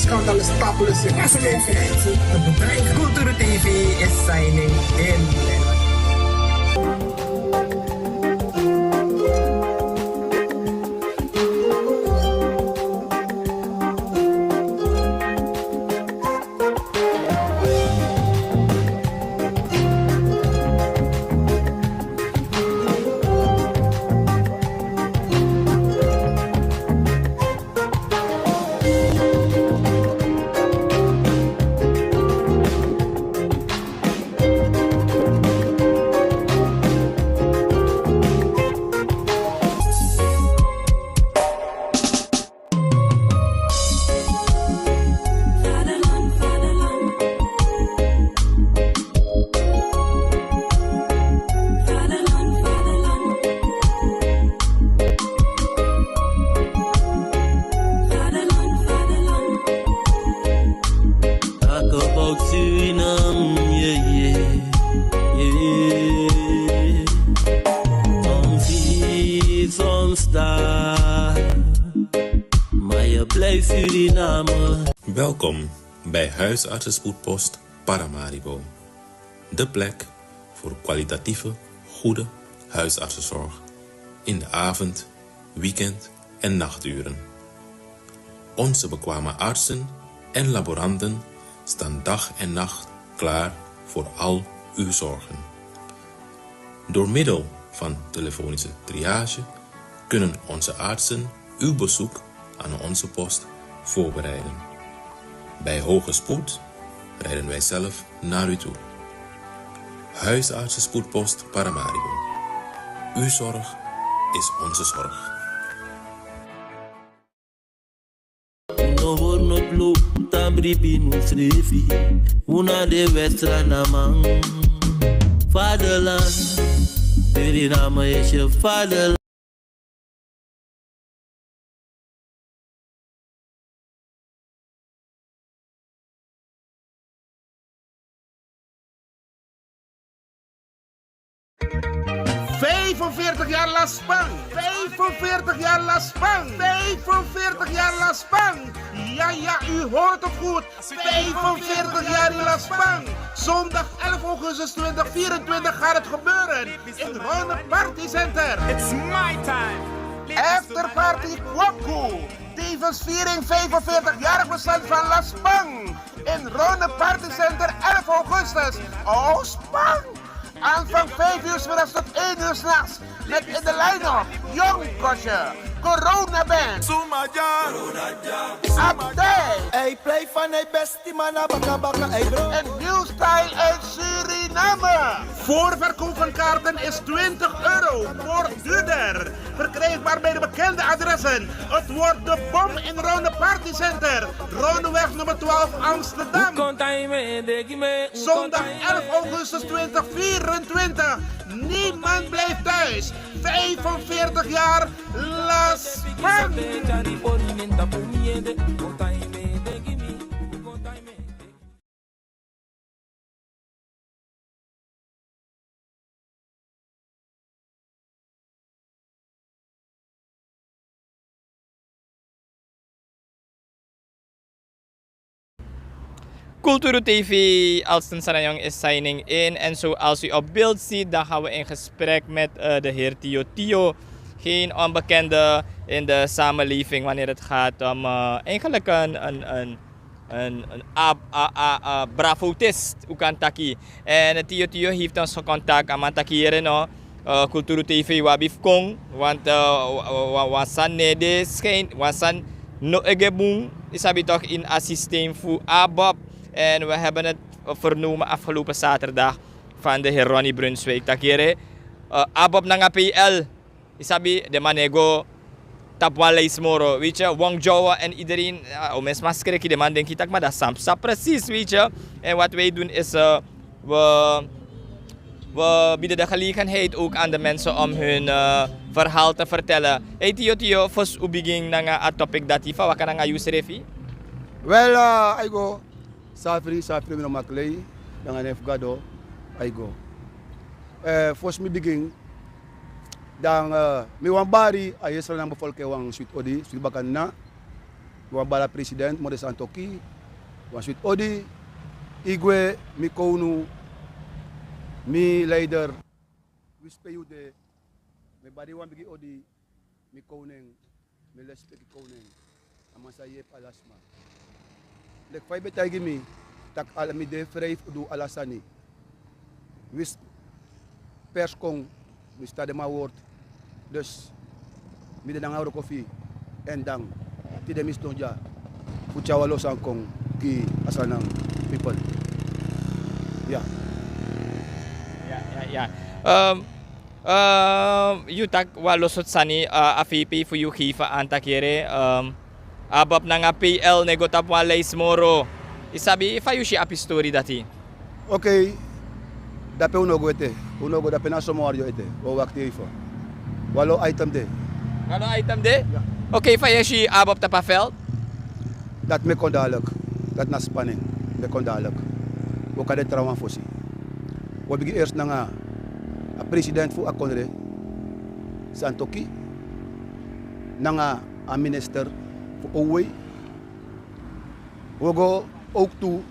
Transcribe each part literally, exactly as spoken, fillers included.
Schandalen, stapelen, ze. Cultuur T V is signing in. Talk about Suriname, yeah, yeah, yeah. Soms hier, soms daar, maar je blijft Suriname. Welkom bij Huisartsenspoedpost Paramaribo. De plek voor kwalitatieve, goede huisartsenzorg in de avond, weekend en nachturen. Onze bekwame artsen en laboranten staan dag en nacht klaar voor al uw zorgen. Door middel van telefonische triage kunnen onze artsen uw bezoek aan onze post voorbereiden. Bij hoge spoed rijden wij zelf naar u toe. Huisartsenspoedpost Paramaribo. Uw zorg is onze zorg. No hori no plu, tan bribi nu srefi. Una de westra na man. Vaderland, Suriname is je vaderland. Vijfenveertig jaar Laspang. Vijfenveertig jaar Laspang. Vijfenveertig jaar Laspang. Ja, ja, u hoort het goed. Vijfenveertig jaar in Laspang. Zondag elf augustus twintig vierentwintig gaat het gebeuren in Ronde Party Center. It's my time. Afterparty Kwaku. Tevens viering vijfenveertig-jarig bestaan van Laspang. In Ronde Party Center, elf augustus. Oh, spang! Aanvang vijf uur 's middags tot één uur 's nachts. Met in de line-up Jong Kosje, Corona Band, Abdij. Hij blijft van hij best, die man na baka baka, hij bro. En New Style uit Suriname. Voorverkoop van kaarten is twintig euro, wordt duurder. Verkrijgbaar bij de bekende adressen. Het wordt de bom in Ronde Party Center, Rondeweg nummer twaalf, Amsterdam. Zondag elf augustus twintig vierentwintig. Niemand blijft thuis. Vijfenveertig jaar Laspang. Kulturu T V, Alston Sarayong is signing in. En zoals u op beeld ziet, dan gaan we in gesprek met eh, de heer Tio Tio. Geen onbekende in de samenleving wanneer het gaat om eh, eigenlijk een, een, een, een, een a, a, a, a bravotist, u kan taki. En Tio Tio heeft ons gecontact, a man taki yere no, eh, Kulturu T V, wi abi fu kon, want eh, wa- wa- wan sani no e de schijn, wan sani no e gebun, yu sabi toch, in a systeem fu ABOP. En we hebben het vernomen afgelopen zaterdag van de heer Ronnie Brunswijk taki yere, eh, ABOP nanga P L, yu sabi, den man no e go tapu wan lijst moro, weet je, Wong Jowa en iedereen, eh, o men sma skreki, den man denki taki ma dati san psa precies, weet je. En wat wij doen is, eh, we, we bieden de gelegenheid ook aan de mensen om hun eh, verhaal te vertellen. Hey Tio Tio, fosi un bigin nanga a topic dati, fa waka nanga yusrefi? Wel, eh, a e go. Safri, safri, mi no maklei, nanga nen fu Gado, a e go. Eh, fosi mi bigin, dan eh, mi wani bari a yesra nanga bevolking wan switi odi, switi bakadina. Wan bala president, Mode Santoki, wan switi odi. Igwe, mi kownu, mi leider. Wi spe yu de. Mi bari wan bigi odi, mi kownu en, mi lespeki kownu en. A man sa yepi ala sma. Leki fa yu ben taigi mi, tak' ala mi de frei fu du ala sani. Winsi pers kon, mi sidon de mi a wortu. Dus mi de nanga wroko fi yu. Èn dan tide mi sidon dya fu tyari wan lo sani kon gi a Sranan pipel. Ya. Ya, ya, ya. Ehm, ehm, yu taki wan lo sortu sani, eh, a fei pei fu yu gi fu a antakere, ehm, ABOP nanga P L no e go tapu wan leisi moro. Yu sabi fa yu si a pistori dati? Okei, dape un no go ete. Un no go dape, na somo wari yu ete. Un o wakti even. Wan lo item de. Wan lo item de? Ya. Okei, fa yu e si ABOP tapu a veld? Dati mi e kon dadelijk. Dati na spanning. Mi e kon dadelijk. Un o kon na den trawan fosi. Un o bigin eerst nanga a president fu a kondre, Santoki, nanga a minister fu owei. Un o go ook tu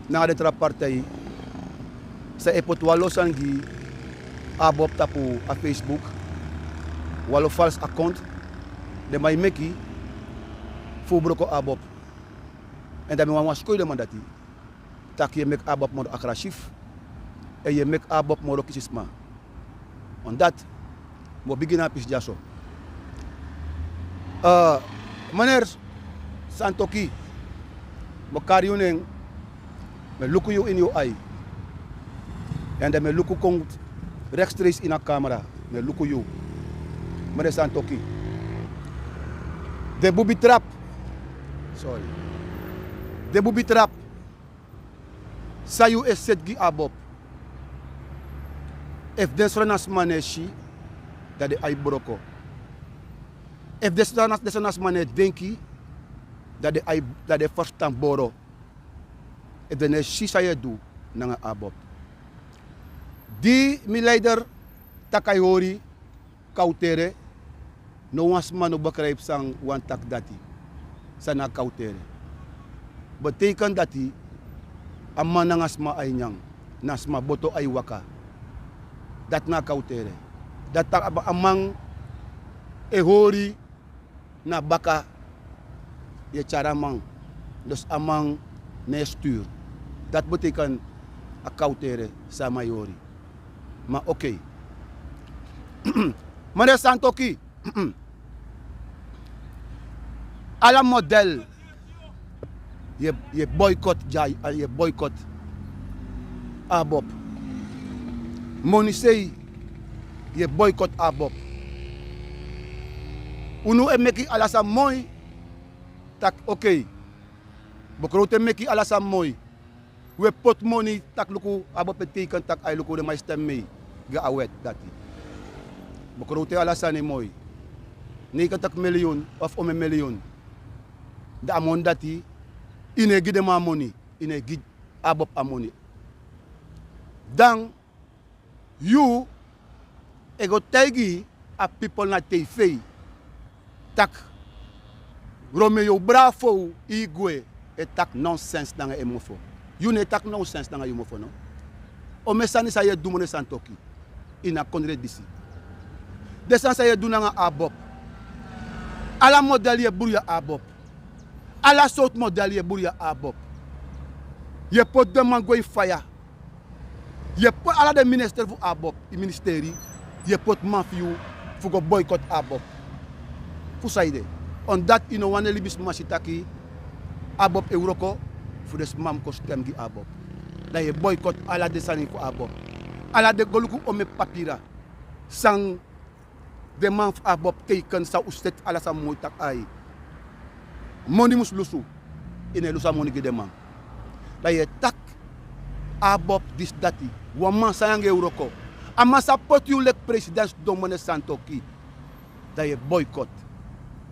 nanga den tra partij san e poti wan lo sani gi ABOP tapu a Facebook. Wan lo falsi account den man e meki fu broko ABOP. Èn dan mi wani wan skoy den man dati, tak' yu e meki ABOP moro agressief, èn yu e meki ABOP moro kisi sma. Omdat mi o bigin na a pisi dya so. Eh, meneer Santoki, mi o kari yu nen, mi e luku yu ini yu ai. Èn dan mi e luku kon rechtstreeks ini a camera, mi e luku yu. Meneer Santoki, den bubi trap. Sorry. Den bubi trap san yu e seti gi ABOP. Efu den Sranan sma no e si, dan den ai broko. Efu den Sranan, den Sranan sma no e denki, dan den ai, dan den ferstan boro. Efu den no e si san yu e du nanga ABOP. Di mi leider taki a e hori kawtere, no wan sma no begrijp san wani taki dati. San na kawtere? Betekent dati a man nanga sma ai nyan, na sma boto ai waka. Dati na kawtere. Dati taki a man e hori na baka, yu e tyari a man. Dus a man no e stuur. Dati betekent a kawtere san a man e hori. Ma okei. Meneer Santoki, ala model yu e, yu e boycott dya, yu e boycott ABOP. Moni sei, yu e boycott ABOP. Unu e meki ala sani moi, tak' okei. Bokrowtu e meki ala sani moi. Wi e poti moni, tak' luku, ABOP e teken tak' ai luku, den man e stem mee gi a wet dati. Bokrowtu e ala sani moi. Negentig miljoen of omeni miljoen. Dan a moni dati, yu no e gi den man a moni, yu no e gi ABOP a moni. Dan yu e go taigi a pipel na tv tak' Romeo Bravo, Igwe, e taki nonsens nanga en mofo. Yu no e taki nonsens nanga yu mofo, no? Omeni sani san yu e du, Mode Santoki, ini a kondre disi. Den sani san yu e du nanga ABOP. Ala model yu e bruya ABOP. Ala sortu model yu e bruya ABOP. Yu e poti den man go ini faya. Yu e poti ala den minister fu ABOP, yu ministeri, yu e poti man fu yu fu go boycott ABOP. Fu saide? Omdat yu no wani libisma si taki ABOP e wroko fu den sma mu kon stem gi ABOP. Dan yu e boycott ala den sani fu ABOP. Ala den, go luku omeni papira san den man fu ABOP teken, san un seti ala sani moi tak' ai. Moni mus lusu, yu no e lusu a moni gi den man. Dan yu e taki ABOP disi dati, wan man san yu anga en e wroko. A man sa poti yu leki president sidon, Mode Santoki. Dan yu e boycott.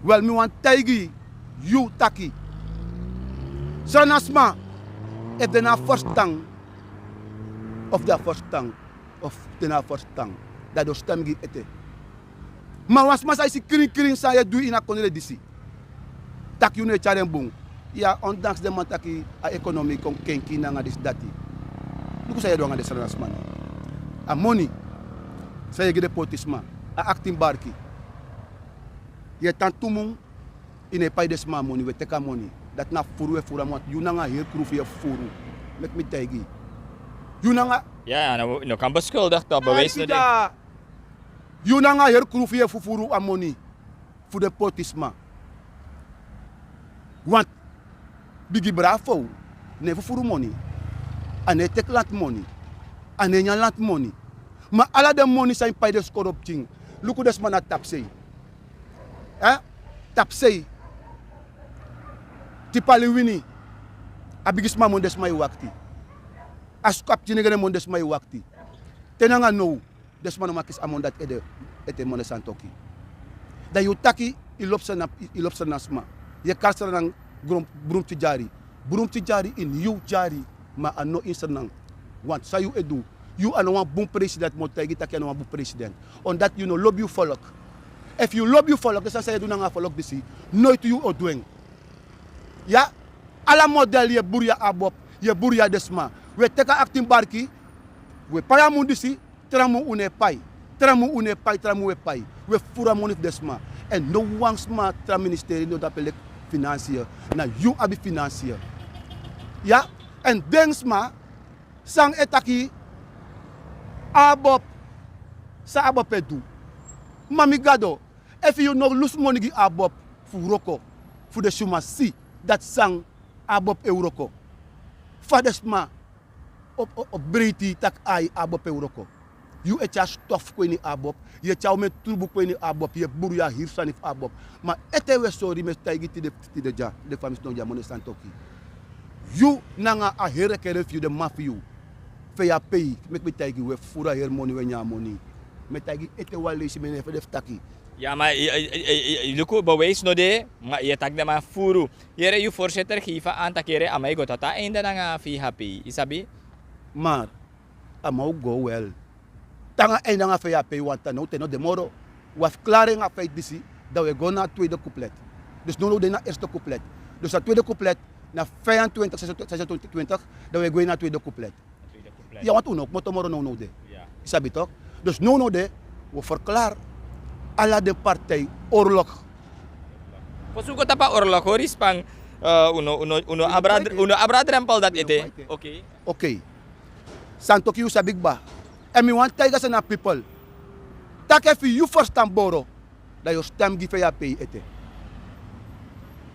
Wel, mi wani taigi yu taki Sranan sma, efu den no abi ferstan, of den abi ferstan, of den no abi ferstan, dan den o stem gi yu ete. Ma wan sma san e si krinkrin san yu e du ini a kondre disi, taki yu no e tyari en bun. Ya, ondanks den man taki a ekonomi kon kenki nanga disi dati. Luku san yu e du nanga den srana sma no. A moni san yu e gi den pôtisma, a aktin barki. Yu e tan tu mun, yu no e pai den sma a moni, wi e teki a moni. Dati na fufuru wi e fufuru a moni. Yu nanga a heri krufi yu e fufuru. Meki mi taigi yu. Yu nanga... Ya, ya, no, no kan beschuldigd toch, bewijs no de. Yu nanga a heri krufi yu e fufuru a moni fu den pôtisma. Want Bigi Bravo no e fufuru moni. A no e teki lanti moni. A no e nyan lanti moni. Ma ala den moni san yu pai den skoro pikin. Luku den sma na tapusei. Eh? Tapusei. Tipaliwini. A bigisma moni den sma e wakti. A sku... a pikin negre moni den sma e wakti. Te nanga now, den sma no man kisi a moni dati ede, ete, Moni Santoki. Dan yu taki yu lobi Sranan, yu lobi Sranan sma. Yu e kari Sranan gron... Brumti Dyari. Brumti Dyari ini yu dyari, ma a no ini Sranan. Want san yu e du, yu a no wan bun president, mi o taigi yu taki a no wan bun president. Omdat yu no lobi yu volk. Efu yu lobi yu volk, den sani san yu e du nanga a volk disi, noiti yu o du en. Ya, ala model yu e buru yu ABOP, yu e buru yu den sma. Wi e teki a aktin barki, wi e pai a mun disi, tra mun un no e pai. Tra mun un no e pai, tra mun wi e pai. Wi e fufuru a moni fu den sma. Èn no wan sma tra ministeri no de dape leki finansiën. Na yu abi finansiën. Ya, èn den sma san e taki ABOP, san ABOP e du. Ma mi Gado, efu yu no lusu moni gi ABOP fu wroko, fu den suma si dati san ABOP e wroko, fa den sma o, o, o breiti taki ai ABOP e wroko. Yu e tyari stof kon ini ABOP, yu e tyari omen trubu kon ini ABOP, yu e buru yu a heri sani fu ABOP. Ma ete wi e sori, mi e taigi tide, tide dya, den famisi no dya, Moni Santoki. Yu nanga a heri enkere fu yu, den man fu yu. Fe yu a pei, meki mi taigi yu, wi e fufuru a heri moni, wi e nyan a moni. Mi e taigi ete wan leisi, mi no e fede fu taki. Ya, ma yu, yu, yu, yu, yu luku, bewijs no de, ma yu e taki den man fufuru. Yere, yu voorzitter geef aan taki yere, a man e go tot a einde nanga VHP, yu sabi? Maar a man o go wel. Te nanga einde nanga VHP, want now ten no de moro. Wi abi verklaring a feit disi, dan wi e go na a tweede couplet. Dus now now de na eerste couplet. Dus a tweede couplet, na vijfentwintig, zesentwintig, dan wi e go na a tweede couplet. Tweede couplet. Ya, want un no o kmoto moro now now de. Ya. Yu sabi toch? Dus now now de, wi o verklaar ala den partij oorlog. Fosi un go tapu a oorlog, hori span, eh, un no, un no, un no abra, un no abra drempel dati ete. Oké. Oké. Santoki, yu sabi kba. Èn mi wani taigi a Sranan pipel taki efu yu ferstan boro, dan yu o stem gi VHP ete.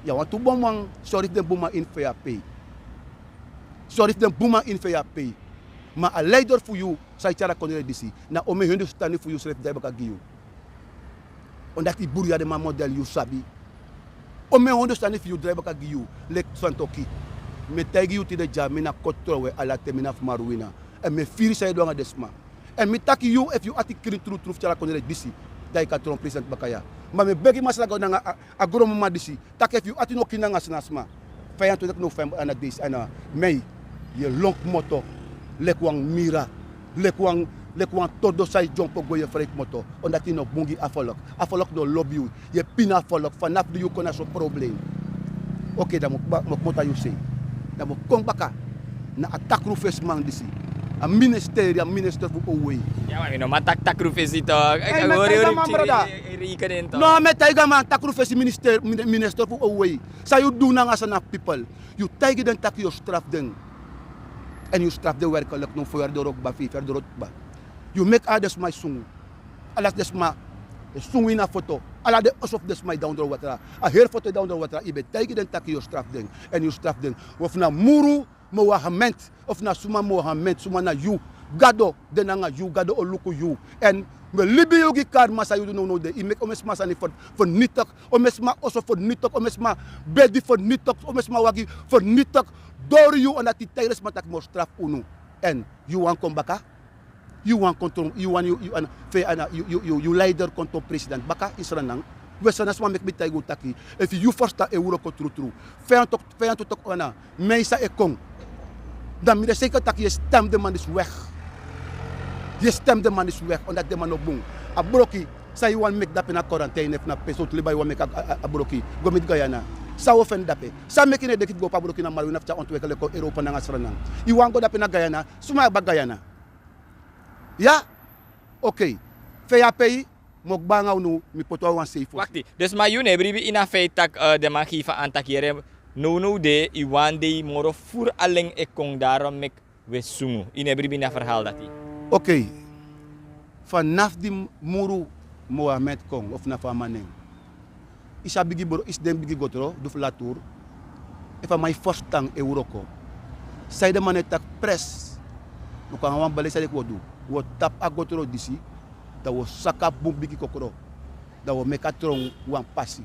Yu a wantu bun man, sori fu den bun man ini VHP. Sori fu den bun man ini VHP. Ma a leider fu yu san e tyari a kondre disi, na omeni hondro sani fu yu srefi drai baka gi yu. Omdat yu buru yu a den man model, yu sabi. Omeni hondro sani fu yu drai baka gi yu, leki Santoki. Mi e taigi yu tide dya, mi na kotron we ala ten, mi na fu Maruwina. Èn mi e firi san yu e du nanga den sma. Èn mi taki yu, efu yu ati krin trutru fu tyari a kondre disi, dan yu kan tron president baka ya. Ma mi e begi Masra Gado nanga a, a gron mama disi, taki efu yu ati no krin nanga Sranan sma, vijfentwintig november, a na deisi, a na mei, yu e lon kmoto leki wan mira, leki wan, leki wan todo san e dyompo gwe, yu e frei kmoto. Omdat yu no bun gi a volk. A volk no lobi yu. Yu e pina a volk, fanafu di yu kon na so problem. Oké, dan mi o kba, mi o kmoto na yu sei. Dan mi o kon baka na a takrufesi man disi. A ministeri, a minister fu owei. Ya, ma yu no man taki takrufesi toch. Ei, mi e taigi a man, brada. No, mi e taigi a man, takrufesi minister, min-, minister fu owei. San yu du nanga Sranan pipel? Yu taigi den taki yu o strafu den. Èn yu strafu den werkelijk, now fo yari doro kba, feifi yari doro kba. Yu meki ala den sma e sungu. Ala den sma e sungu ini a foto. Ala den oso fu den sma e de na ondro watra. A heri foto e de na ondro watra. Yu ben taigi den taki yu o strafu den. Èn yu strafu den. Efu na muru mohammed, efu na suma mohammed, suma na yu. Gado de nanga yu, Gado o luku yu. Èn mi e libi yu gi karma san yu du now now de. Yu meki omeni sma sani ver-, vernietig. Omeni sma oso vernietig, omeni sma bedi vernietig, omeni sma wagi vernietig. Doro yu, omdat yu taigi den sma taki mi o strafu unu. Èn yu wani kon baka? Yu wani kon tron, yu wani, yu, yu, ana, fe, ana, yu, yu, yu, yu leider kon tron president baka ini Sranan? We Sranan sma, meki mi taigi un taki, efu yu ferstan e wroko trutru, vijfentwintig, vijfentwintig, ana, mei san e kon, dan mi de zeker taki yu e stem den man disi weg. Yu e stem den man disi weg, omdat den man no bun. A broki san yu wani meki dape na quarantaine, efu na pe sortu liba yu wani meki a, a, a, a broki? Go miti Guyana. San wi o feni dape? San meki ne deki go pa broki na marwina fu tyari ontwekele kon Europa nanga Sranan? Yu wani go dape na Guyana? Suma e baka Guyana? Ya? Okei. Fe yu a pei, mi o kba nanga unu, mi poti wan sei fosi. Wakti, dus ma yu no e bribi ini a feit tak' den man gi yu fa an taki yere, nownow de yu wan dei moro furu alen e kon, daron meki wi e sungu. Yu no e bribi ini a ferhaal dati. Okei. Fanafu di muru Mohammed kon, ofu na fa a man nen. Yu si a bigi bro, yu si den bigi gotro, du fu la tour. Efu a man e ferstan e wroko, san ede man e taki pres. Mi o kon nanga wan bale san ede wi o du. Wi o tapu a gotro disi, dan wi o saka bun bigi kokro. Dan wi o meki a tron wan pasi.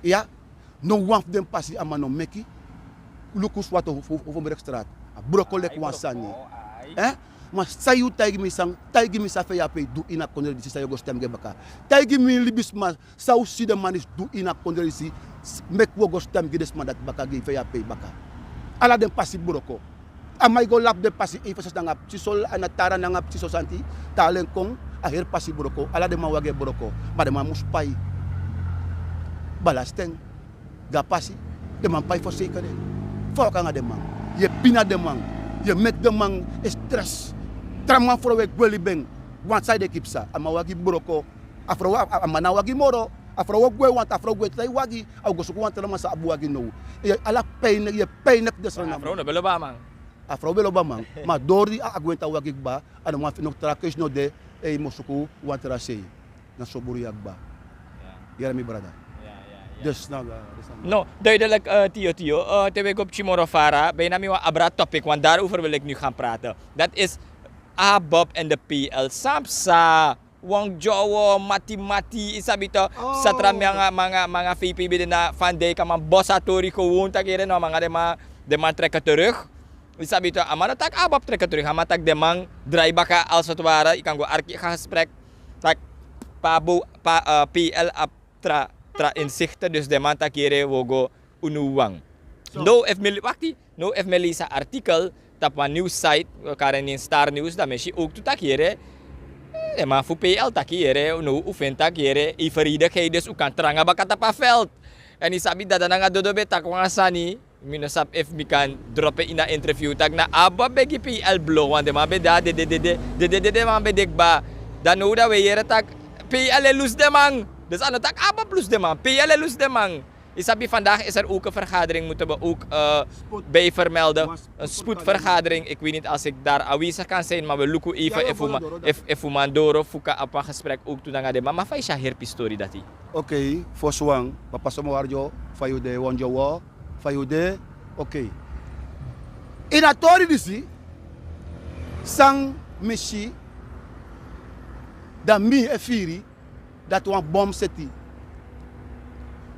Ya, no wan fu den pasi a man no meki. Luku swatu fu, fu, fu Merkstraat. A broko leki wan sani. Eh? Ma san yu taigi mi san, taigi mi san Fe yu a pei du ini a kondre disi san yu o go stem gi en baka. Taigi mi libisma san un si den man disi du ini a kondre disi, meki un o go stem gi den sma dati baka, gi Fe yu a pei baka. Ala den pasi broko. A man e go lapu den pasi, Efesus nanga pikin Sol, a na Tara nanga pikin Sol Santi, Talen kon, a heri pasi broko, ala den man wagi e broko, ma den man musu pai. Balasten, go a pasi, den man pai fu seiker den. Fa waka nanga den man? Yu e pina den man, yu e meki den man e stress. Tra man frow e gwe libi en, want san ede e kipsa, a man wagi broko, a frow, a, a man na wagi moro, a frow o gwe, want a frow gwe tai wagi, a o go suku wan tra man san abi wagi now. Yu e ala pijnlijk, yu e pijnlijk den srana. A frow no ben lobi a man. A frow ben lobi a man. Ma dori a, a gwenti a wagi kba, a no man feni, no tra kesi no de, e yu mu suku wan tra sei. Na so bun yu kba. Ya. Yere mi brada. Ya, ya, ya. Dus na, eh, dus na. No, duidelijk, eh, Tio, Tio. Eh, te wi e go pikin moro fara, bijna mi wani abra topic, want daarover wil ik nu gaan praten. Dat is ABOP en de P L. San psa, wan dyowo, mati mati, yu sabi toch, oh, satra mi nanga, mi nanga, mi nanga V P ben de na van dijk, a man bosi a tori gewoon taki yere no, mi nanga den man, den man trekken terug. Yu sabi toch, a man no taki ABOP trekken terug, a man taki den man draai baka als het ware, yu kan go arki gaan gesprek. Taki pa bo, pa, eh, P L abi tra, tra inzichten, dus den man taki yere wi o go unu wan. So. Now efu mi, wakti, now efu mi leisi a artikel tapu wan nieuws site, eh, kari en nen Star News, dan mi e si ook tu taki yere, eh, den man fu P L taki yere, now un feni taki yere, evenredigheid, dus un kan tranga baka tapu a veld. En yu sabi Dada nanga Dodo ben taki wan sani, mi no sabi efu mi kan drop en ini a interview taki na ABOP ben gi P L blo, want den man ben de, de, de, den man ben de kba. Dan now dan wi e yere taki P L e lusu den man. Dus a no taki ABOP lusu den man, P L e lusu den man. Yu sabi, vandaag is er ook een vergadering, moeten we ook, eh, bijvermelden. Een spoedvergadering. Ik weet niet als ik daar aanwezig kan zijn, maar we luku even efu man, efu, efu man doro, fu kan abi wan gesprek ook tu nanga den man. Ma fa yu si a heri pistori dati? Okei, fosi wan, papa Somo Hardyo, fa yu de, wan dyowo, fa yu de, okei. Ini a tori disi, san mi si, dan mi e firi, dati wan bom seti.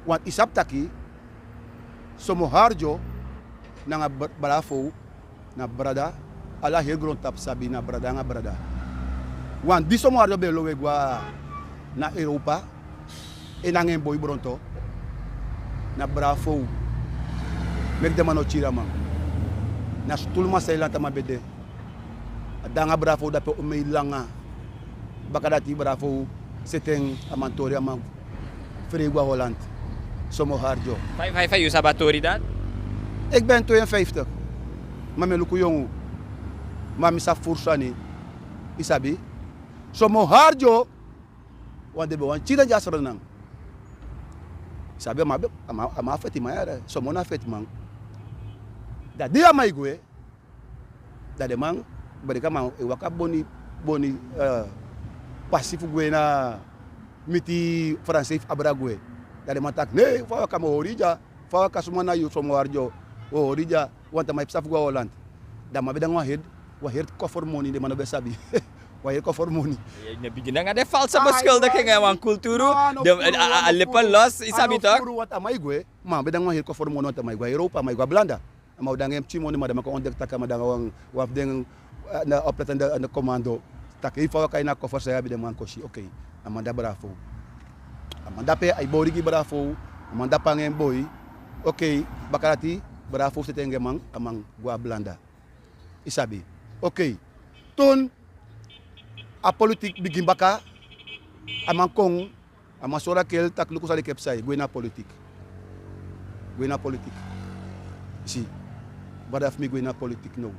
Want yu sabi taki, Somo Hardyo, nanga Br-, Bravo, na brada, ala heri grontapu sabi na brada nanga brada. Want di Somo Hardyo ben lowe gwe na Europa, en nanga en boi Bronto, na Bravo meki den man no kiri a man. Na Stulman Seiland a man ben de. A de nanga Bravo dape omei langa. Baka dati Bravo seti en, a man tori, a man frei gwe na Holland. Somo Hardyo. Fa, fa, fa yu sabi a tori dati? Ik ben tweeënvijftig. Ma mi e luku yongu. Ma mi sabi furu sani. Yu sabi? Somo Hardyo, want den ben wani kiri en gi a Sranan. Yu sabi, a man ben, a man, a man a fetiman yere. Somo na fetiman. Dan di a man e gwe, dan den man, breki a man e waka boni, boni, eh, pasi fu gwe na miti Fransei fu abra gwe. Dan den man taki, nee, fa waka, mi o hori yu dya, fa waka, suma na yu, Somo Hardyo, o hori yu dya, want a man e psa fu gwe na Holland. Dan a man ben de nanga wan heri, wan heri kofer moni, den man no ben sabi. Wan heri kofer moni. Yu no bigin nanga den valse beschuldigingen, wan kulturu, den, a, a, a lippen los, yu sabi toch? Want a man e gwe, ma a man ben de nanga wan heri kofer moni, want a man e gwe na Europa, a man e gwe na blanda. A man o de nanga en pikin moni, ma den man kon ontdek taki a man de nanga wan, wan fu den, eh, na oplettende, eh, commando. Taki efu a waka ini a kofer san yu abi, den man kon si, okei. A man de na Bravo. A man dape, a e bori gi Bravo. A man dape nanga en boi. Okei, baka dati, Bravo seti en gi a man, a man gwe na blanda. Yu sabi. Okei. Toen a politiek bigin baka, a man kon, a man sori a kel taki luku san den e psa, gwe na politiek. Gwe na politik. Si. Bada fu mi gwe na politik no.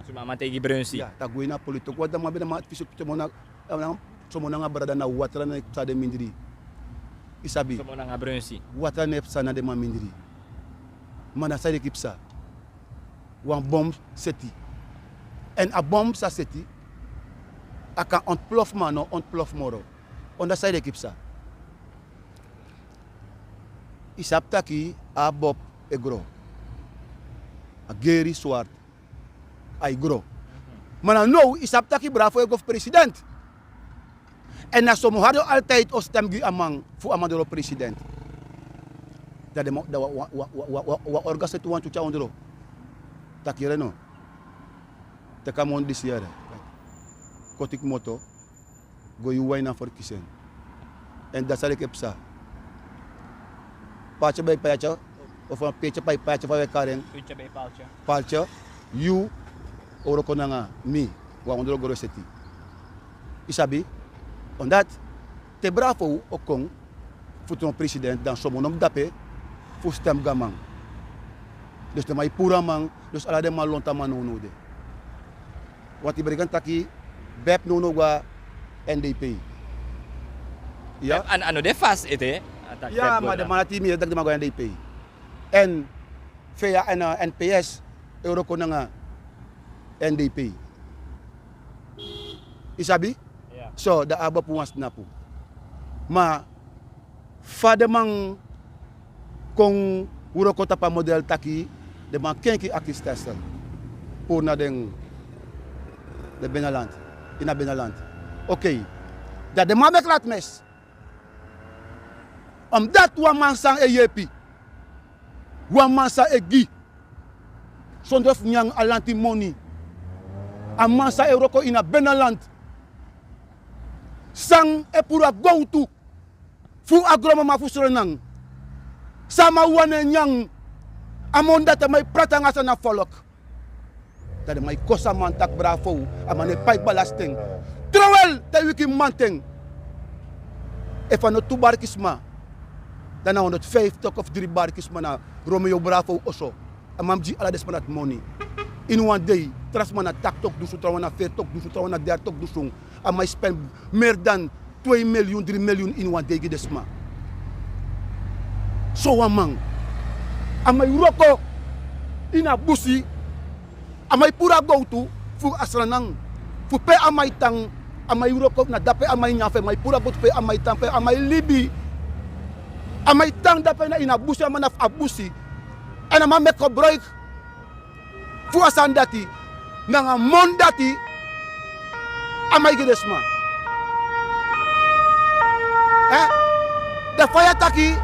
Suma man taigi brunsi. Ya ta gwe na politik wata man bena man fisi somo nanga brada na watra na e psa den mindri. Yu sabi? Somo nanga brunsi. Watra na e psa na den man mindri. Man na saide ki psa. Wan bom seti. Èn a bom sa seti. A kan ontplof man no ontplof moro. Onda saide ki psa. Yu sabi taki a bob e gro. A geri swart. Ai gro. Ma na now yu sabi taki bravo e go fu president. Èn na somo hari o altide o stem gi a man fu a man doro president. Dan den man dan wan orga seti wan tyutya ondro. Taki yere no. Teki a moni disi yere. Koti kmoto. Go yu wan ini a ferkisi en. Èn dati sa leki e psa. Paatya bai paatya. Ofu wan peetya bai paatya fa wi e kari en. Paatya. Yu o wroko nanga mi. Wan ondro goro e seti. Yu sabi? On dati te bravo o kon fu tron president dan somo no mus dape fu stem gi a man. Dus den man e puru a man. Dus ala den man lontu a man nownow de. Wanti breken taki bep nownow go na n d p. Ya. A no de fasi ete. Ya ma den man dati mi yere taki den man go na n d p. Èn fea èn n p s e wroko nanga n d p. Yu sabi? So dan a abi opu wan snapu. Ma fa den man kon wroko tapu a model taki den man kenki aki stelsel puru na den benaland. Ini a benaland. Okei. Dan den man meki lati mesi. Omdati wan man san e yepi, wan man san e gi sondro fu nyan a lanti moni, a man san e wroko ini a benaland, san e puru a gowtu fu a gronmama fu srenan, san a man wani e nyan. A man dati a man e prati nanga san na folk. Dan den man e kosi a man taki bravo, a man no e pai balasti en. Trowel te wiki mamanten. Efu a no tu barki sma, dan na honderdvijftig of dri barki sma na romeo bravo oso. A man mus gi ala den sma dati moni. Ini wan dei tra sma na takti o fu dunsun trawan na ferti o fu dunsun trawan na derti o fu dunsun. A man e spen meri dan twee miliyun dri miliyun ini wan dei gi den sma. Sowan man a man e wroko ini a busi. A man e puru a gowtu fu a sranan fu pe a man e tan. A man e wroko na dape a man e nyan fu en man e puru a gowtu pe a man e tan pe a man e libi. A man e tan dape na ini a busi a man na fu a busi. Èn a man meki gebroiki fu a sani dati nanga moni dati. A man e gi den sma. Den faya taki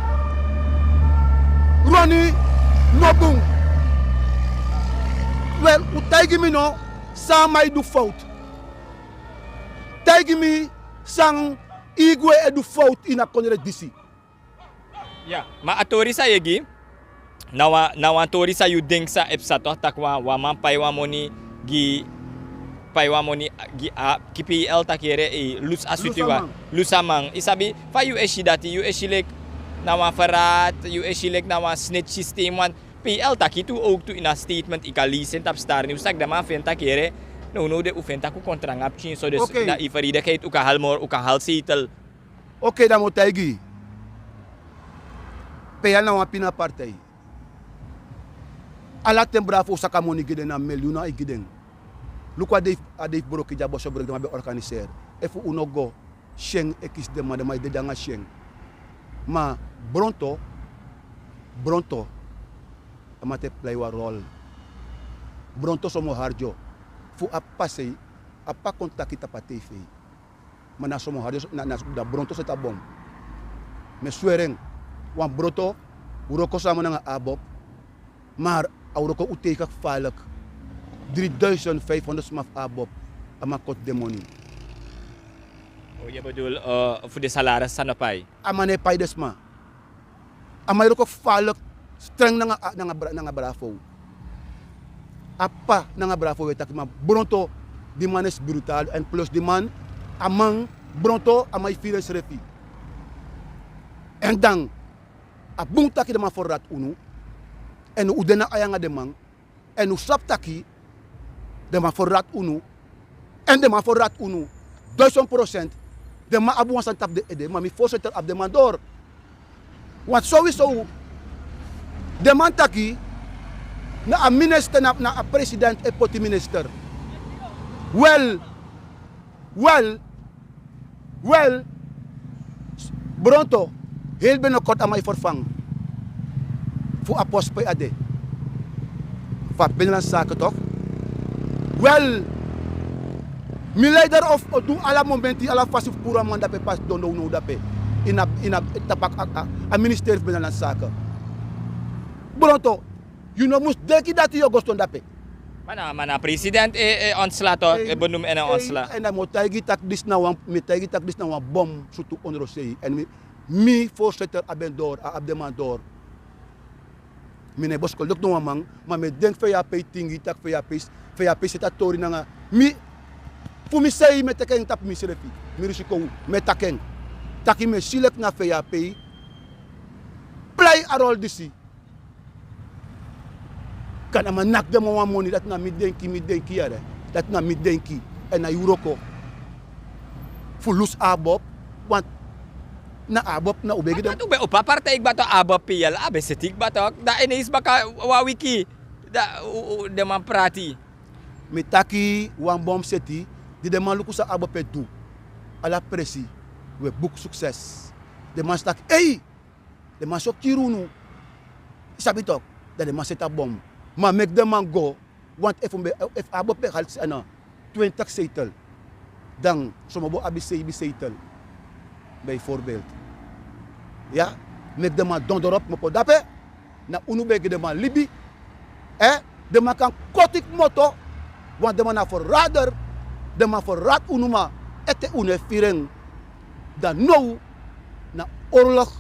roni no bun. Wel un taigi mi no san a man e du fowtu. Taigi mi san igwe e du fowtu ini a kondre disi. Ma a tori san yu e gi na wan tori san yu denki san e psa tok' tak' wan man pai wan moni gi pai wan moni gi a kipil taki yere e lusu a switi wan lusu a man yu sabi? Fa yu e si dati yu e si leki na wan ferat yu e si leki na wan snitch system wan. Pl taki tu owktu ini a statement yu kan lisi en tapu stari niws tak' den man fu en taki yere. Nownow de un fu en tak' un kon tranga pikin so dus na yu feridikheid un kan hali moro un kan hali seitel. Okei dan mi o taigi yu. Pl na wan pina partij. Ala ten bravo un saka moni gi den na milyun na e gi den. Luku a dei fu broki di a boso broki den man ben organiseri. Efu un no go si en e kisi den man den man e dede nanga si en. Ma bronto bronto a man te plei wan rol. Bronto somo hari dyo fu a p'pa sei a p'pa kon taki tapu a tv. Ma na somo hari dyo na bronto seti a bom. Mi e sweri en wan bronto wroko sama nanga abob. Mar a wroko un teika gefalik. Dri duisen fif honderd sma fu abob. A man koti den moni. Yu e bedul fu den salaris san no pai? A man no e pai den sma. A man e wroko gefalik streng nanga bravo. A p'pa nanga bravo e taki man bronto. Di man e sbirutalu èn plus di man a man bronto a man e firi ensrefi. Èn dan a bun taki den man fordati unu. Èn un de na ain nanga den man. Èn un sabi taki den man ferrati unu. Èn den man ferrati unu. Duisend procent. Den man abi wan sani tapu den ede, ma mi voorzitter abi den man doro. Want sowieso den man taki na a minister, na a president e poti minister. Wel, wel, wel. Bronto, heel binnenkort a man e vervang fu a post pe a de. Fu a binnenlandse zaken toch. Wel, mi leider o du ala momenti, ala fasi fu puru a man dape, pasi don now dape ini a, ini a tapu a, a, a ministeri fu binnenlandse zaken. Bronto, yu no mus denki dati yu o go sidon dape. Ma na, ma na president e, e ontsla toch, e benoem en en ontsla. Èn dan mi o taigi yu taki disi na wan, mi taigi yu taki disi na wan bom sutu ondro sei. Èn mi, mi voorzitter abi en doro, a abi den man doro. Mi no e beschuldig no wan man, ma mi e denki fa yu ape e tingi taki fa yu ape, fa yu ape seti a tori nanga mi. Fu mi sei mi e teki en tapu misrefi. Mi risiko, mi e taki en. Taki mi e si leki na fa yu ape plei a rol disi. Kan a man naki den man wan moni, dati na mi denki, mi denki yere. Dati na mi denki. Èn na yu wroko fu lusu ABOP. Want na ABOP na un begi den. Dati un ben opo a partij kba toch, ABOP, P L, a ben seti kba toch. Dan ineens baka wan wiki, dan u, u, den man prati. Mi taki wan bom seti, di den man luku san ABOP e du. Ala presi, we buku sukses. Den man si taki, ei! Den man so kiri unu. Yu sabi toch, dan den man seti a bom. Ma meki den man go, want efu mi ben, efu ABOP ben hali, eh, no, twintig zetel, dan Sramobo abi seibi zetel. Bijvoorbeeld. Ya, meki den man dondro kmopo dape. Na unu ben gi den man libi. Eh, den man kan koti kmoto. Want den man na verrader. Den man ferrati unu, ma ete unu e firi en. Dan now na oorlog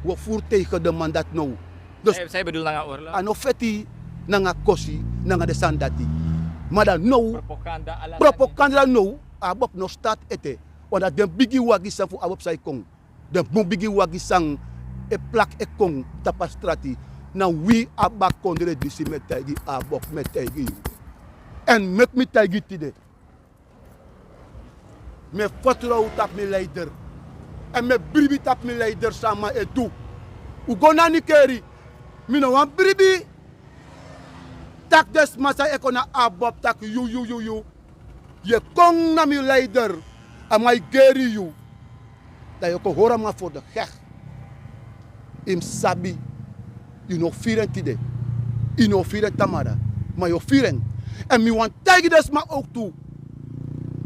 wi o furu tegen den man dati now. Dus san yu bedoel nanga oorlog? A no feti nanga kosi, nanga den sani dati. Ma dan now, propaganda, ala sani. Propaganda now, ABOP no start ete. Want dati den bigi wagi san fu ABOP san e kon. Den bun bigi wagi san e plak e kon tapu a strati. Na wi abi a kondre disi, mi e taigi ABOP, mi e taigi yu. Èn meki mi taigi yu tide. Mi e fertrow tapu mi leider. Èn mi e bribi tapu mi leider san a man e du. Un go na Nickerie. Mi no wani bribi. Taki den sma san e kon na ABOP taki yu, yu, yu, yu. Yu e kon na mi leider. A man e geri yu. Dan yu o kon hori a man voor de gerecht. Yu mus sabi. Yu no firi en tide. Yu no firi en tamara. Ma yu o firi en. Èn mi wani taigi den sma ook tu.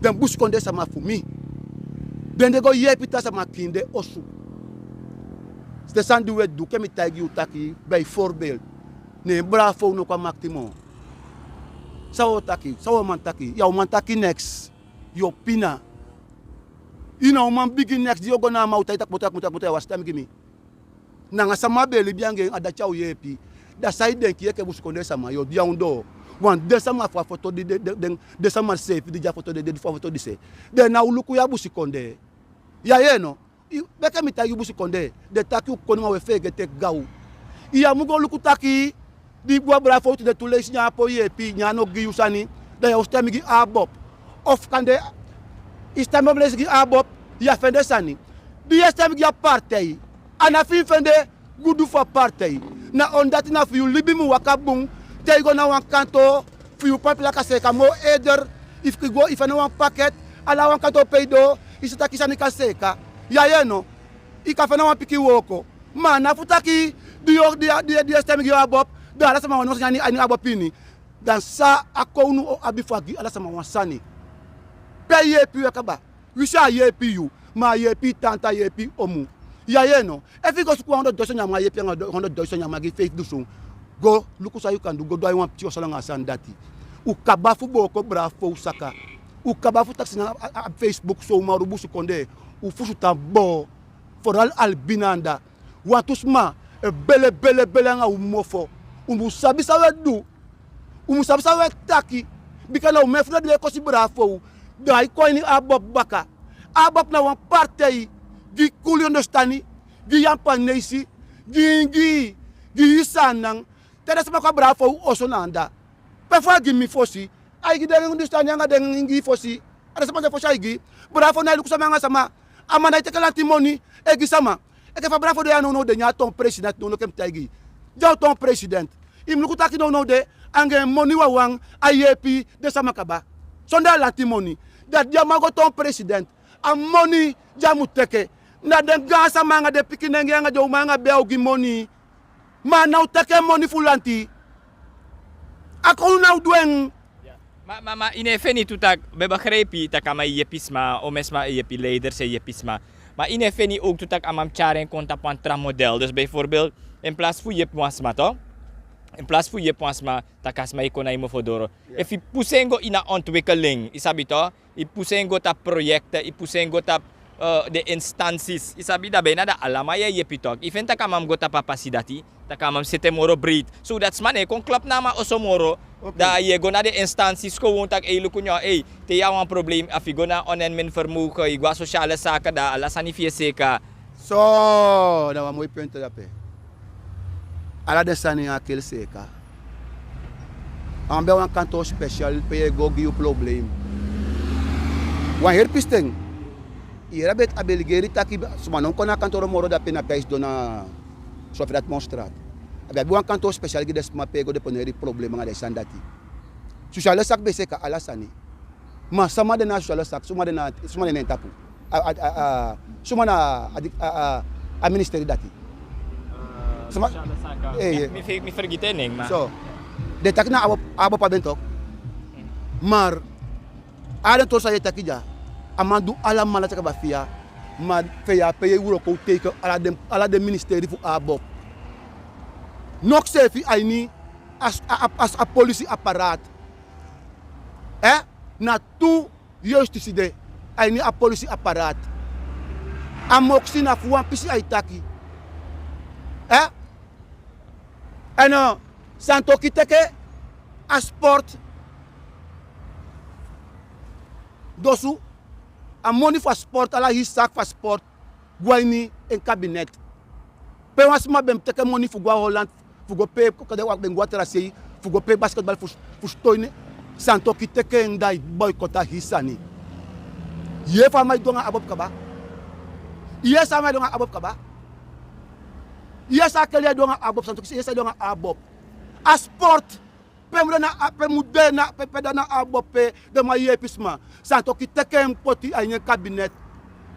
Den busikondee sama fu mi. Den di e go yeepi tra sama kiin den osu. Den sani di un e du, ke mi taigi yu taki, bijvoorbeeld, ne en Bravo no kon a makti moo. San wi o taki, san wi o man taki, yu á o man taki neks. Yu o pina. Yu na o man bigi neks di yu o go na a man o taigi taki kmoto, kmoto, kmoto, yu á wasi tan mi gi mi. Nanga sama be e libi anga en, a dati a o yeepi. Da san yu denki, yu enke busikondee sama, yu o de a ondoo. Want den sama fu a foto di de, de, den, den sama seefi di de a foto de, de fu a foto dise. Den ná o luku yu a busikondee. Yu á yee no? Yu, meke mi taigi yu busikondee, den taki un koniman, un e feegete gaw. Yu á mu go luku taki, di yu go a Bravo tu, den tu leisi nyan á poi yeepi, nyan á no gi yu sani, da yu o stem gi ABOP. Of kande, yu stem wan leisi gi ABOP, yu á fende sani. Di yu e stem gi a partij, a ná fu yu fende gudu fu a partij. Na on dati na fu yu libi mu waka bun, te yu go na wan kantoo, fu yu papila kan seeka moo eerder, efu yu go, yu fende wan paket, ala wan kantoo pe yu doo, yu si taki sani kan seeka. Yu á yee no? Yu kan fende wan pikin wooko. Ma a ná fu taki, di yu, di yu, di yu, di yu e stem gi ABOP, da ala sama wani wan sani a ini ABOP ini. Dan san a kownu o abi fu a gi ala sama wan sani? Pe a yeepi yu e kaba? Wi si a yeepi yu, ma a yeepi yu tanta, a yeepi yu omu. Yu á yee no? Efu yu go suku wan ondoo doisen nyan a man yeepi anga ondoo doisen nyan a man gi feifi dusun. Go luku san yu kan du, go du a yu wan pikin oso langa a sani dati. Un kaba fu booko Bravo saka. Un kaba fu taksi na a, a, a Facebook so, ma un busikondee, un fusutan boo. Vooral Albina anda. Wantu sma e bele, bele, bele anga un mofo. Un mu sabi san un e du. Un mu sabi san un e taki. Bika na un members di e kosi Bravo, da ai kon a ini ABOP baka. ABOP na wan partij gi kuli ondostani, gi Yampanesi, gi Ingii, gi Saanan, Te den sama kon a Bravo fu oso na anda. Pe fu a gi mi fosi. A e gi den Hindustani anga den Ingi fosi. A den sama de fosi a e gi. Bravo no e luku sama anga sama. A man no e teke lanti moni e gi sama. Enke fa Bravo de ya nownow de, ne a ton president nownow, ke mi taigi yu. Di a o ton president, yu mus luku taki nownow de anga en moni wawan a yepi den sama kaba. Sondee a lanti moni. Dati di a man go ton president, a moni di a mu teke, na den gaansama anga den pikinengee anga den uman anga bee a o gi moni. Ma a ná o teke moni fu lanti. A kon ná o du en. Ma, ma, ma yu no e feni tu taki, mi e begrijpi taki a man e yepi sma, omen sma e yepi, leiders e yepi sma. Ma yu no e feni ook tu taki a man mus tyari en kon tapu wan tra model. Dus bijvoorbeeld, in plaats fu yepi wan sma, toch? In plaats fu yepi wan sma, taki a sma e kon na yu mofo doro. Efu yu pusu en go ini a ontwikkeling, yu sabi toch? Yu pusu en go tapu proyekte, yu pusu en go tapu, eh, den instansies. Yu sabi, dan bijna dan ala man yu e yepi toch. Yu feni taki a man mus go tapu a pasi dati, taki a man mus seti en moro breed. So dat sma no e kon klop na a man oso moro. Dan yu e go na den instansies gewoon taki, ei, luku nyo, ei, te yu abi wan probleem, efu yu go na oneindig vermogen, yu go na sociale zaken, dan ala sani fu yu e seeka. So, na wan moi punto dape. Ala den sani a keli seeka. A wan ben abi wan kantoor special pe yu e go gi yu probleem. Wan heri pisten. Yu yere a ben, a ben ligeri taki suma no kon na a kantoor moro dape, na pe a e sidon na Sofia Atmosstraat. A ben abi wan kantoor special gi den sma pe e go deponeri probleem anga den sani dati. Sociale zaken ben e seeka ala sani. Ma sama de na a sociale zaken, suma de na, suma de na en tapu. A, a, a, a, suma na a, a, a, a ministeri dati. Suma, eh, eh. Mi, mi, mi fergiti en nen, ma. So, den taki na ABOP, ABOP a ben toch. Maar a den tori san yu e taki dya, a man du alamala te kaba fi ya. Ma fi ya pe yu e wroko teiken ala den, ala den ministeri fu ABOP. Noksi seefi a ini a, a, a, a polisi apparaat. Eh? Na tu justitie de a ini a polisi apparaat. A moksi na fu wan pisi a e taki. Eh? En, eh, Santokhi teke a sport. Dosu, a moni fu a sport, ala hii saki fu a sport go a ini en kabinet. Pe wan sma ben mus teke moni fu go a Holland, fu go pee, kon de, wan ben go a tra sei, fu go pee basketbal fu, fu ston ini, Santokhi teke en, dan a e boycott a hii sani. Yu yere fa a man e du anga ABOP kaba? Yu yere san a man e du anga ABOP kaba? Yu yere san a keli e du anga ABOP, Santokhi, yu yere san a e du anga ABOP? A sport, pe mu de na, pe mu de na, pe, pe de na ABOP, pe den man yepi sma. Santokhi teke en poti a ini en kabinet.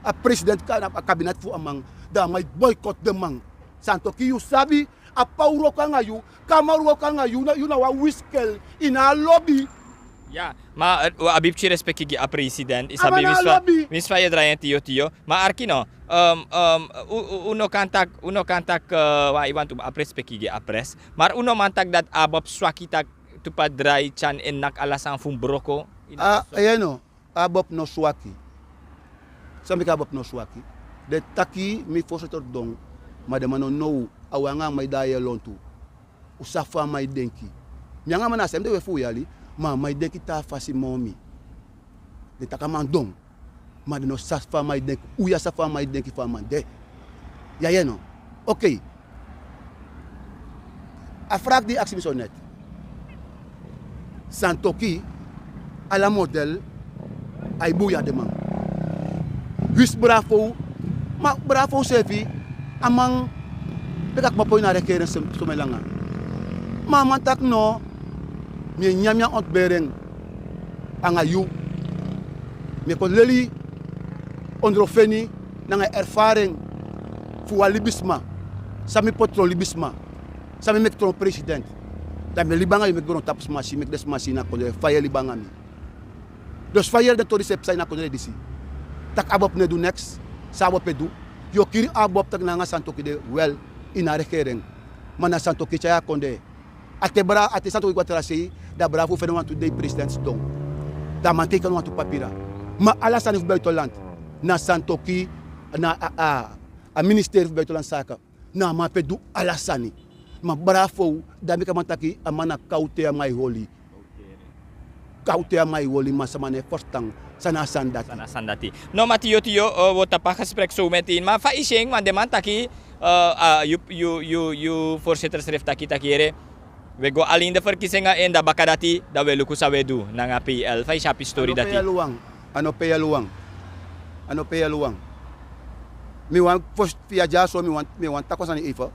A president ka-, a kabinet fu a man. Dan a man e boycott den man. Santokhi, yu sabi, a pa wroko anga yu, kama wroko anga yu, na, yu na wan wiskel, yu no abi lobi. Ya, ma, eh, wi abi pikin respeki gi a president, yu sabi, winsi fa yu e drai en tiyo tiyo. Ma arki no, um, um, u, u, un no kan taki, un no kan taki, eh, wan, yu wani abi respeki gi a pres. Ma un no man taki dati ABOP swaki, taki tu pa drai, tyari en, naki ala sani fu broko. Ah, yu no. ABOP no swaki. San meki ABOP no swaki? Den taki mi voorzitter don, ma den man no now. A wan anga a man e daai e lontu. Un sabi fa a man e denki. Mi anga a man na a sani de, we fu un yali, ma a man e denki taa fasi moo mi. Den taki a man don, ma den no sabi fa a man e denki. Un ya sabi fa a man e denki, fa a man de. Ya, yu no. Okei. A vraag di yu aksi mi so net. Santokhi, ala model, a e buya den man. Winsi Bravo, ma Bravo seefi, a man, pe a kmopo ini a regering so, so langa. Ma a man taki no, mi e nyan mi a ontbering anga yu. Mi e kon leli ondrofeni nanga ervaring fu wan libisma. San mi poti tron libisma. San mi meki tron president. Dan mi e libi anga yu, meki grontapu sma si, meki den sma si na kondre fa yu e libi anga mi. Dus fa yu yere den tori san e psa ini a kondre disi, taki ABOP no e du neks, san ABOP e du? Yu o kiri ABOP taki nanga Santokhi de wel ini a regering. Ma na Santokhi e tyai a kondre. A te Bra-, a te Santokhi go a tra sei, dan Bravo feni wantu dei president sidon. Dan a man teiken wantu papira. Ma ala sani fu buitenland, na Santokhi, na a, a, a ministeri fu buitenland saka. Na a man pe du ala sani. Ma Bravo, dan meki a man taki, a man na kawte a man e holi. Kawte a man e holi, ma sama no e ferstan san na a sani dati. San na a sani dati. No, ma tiyo tiyo, eh, wi o tapu a gesprek so meteen. Ma fa yu si en, wan den man taki, eh, ah, yu, yu, yu, yu voorzitter srefi taki, taki yere, We go alin de ferkisinga en, dan baka dati dan we luku san we du nanga pl fa yu si a pistori dati. A no pl wan. A no pl wan. Mi wan fosi fi a dyaso mi wan tako sani eife.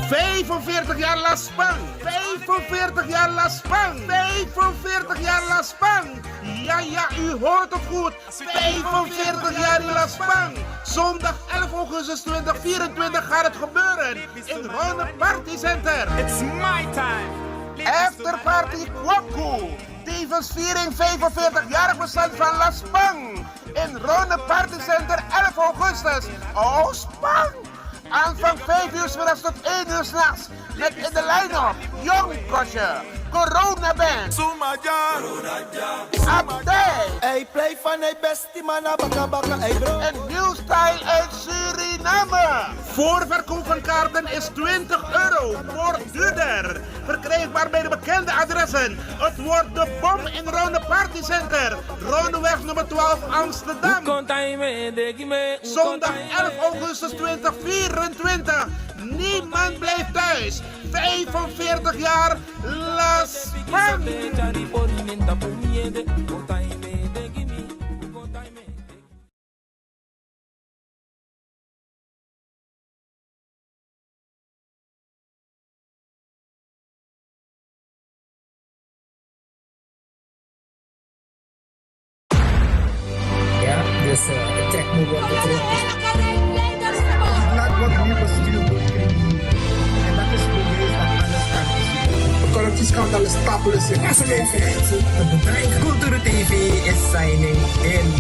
Vijfenveertig jaar Laspang. Vijfenveertig jaar Laspang. Vijfenveertig jaar Laspang. Ja, ja, u hoort het goed. Vijfenveertig jaar in Laspang. Zondag elf augustus twintig vierentwintig gaat het gebeuren in Ronde Party Center. It's my time. Afterparty Kwaku. Tevens viering vijfenveertig-jarig bestaan van Laspang. In Ronde Party Center elf augustus. Oh, spang! Aanvang vijf uur 's middags tot één uur 's nachts. Met in de line-up Young Kosher, Corona Band, Sumaja, Abdij. Hij blijft van hij best, die man na baka baka, hij bro. En New Style uit Suriname. Voorverkoop van kaarten is twintig euro, wordt duurder. Verkrijgbaar bij de bekende adressen. Het wordt de bom in Ronde Party Center, Rondeweg nummer twaalf, Amsterdam. Zondag elf augustus twintig vierentwintig. Niemand blijft thuis. Vijfenveertig jaar Las Vegas. Ja, dus eh, het trekt me wel betrokken. Laat wat meer bestuur wordt. En dat is bewijs dat alles kan. Corruptieschandaal is stapelen. Cultuur T V is signing in.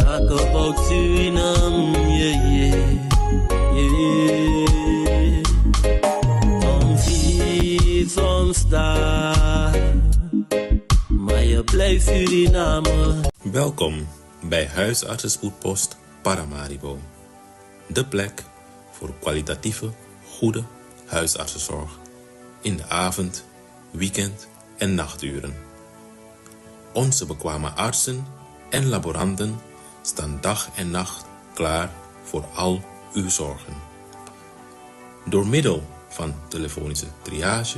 Talk about Suriname, yeah, yeah, yeah. Some feed, some starve. Maar je blijft Suriname. Welkom bij Huisartsenspoedpost Paramaribo. De plek voor kwalitatieve, goede huisartsenzorg in de avond, weekend en nachturen. Onze bekwame artsen en laboranten staan dag en nacht klaar voor al uw zorgen. Door middel van telefonische triage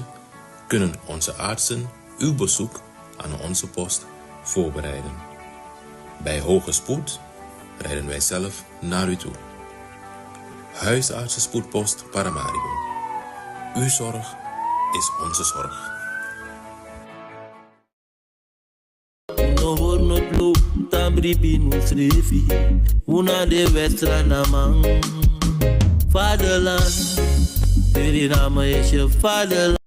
kunnen onze artsen uw bezoek aan onze post voorbereiden. Bij hoge spoed rijden wij zelf naar u toe. Huisartsenspoedpost Paramaribo. Uw zorg is onze zorg. No hoor no ploeg, tabri binu srefi. Una de westra na man. Vaderland, Suriname is je vaderland.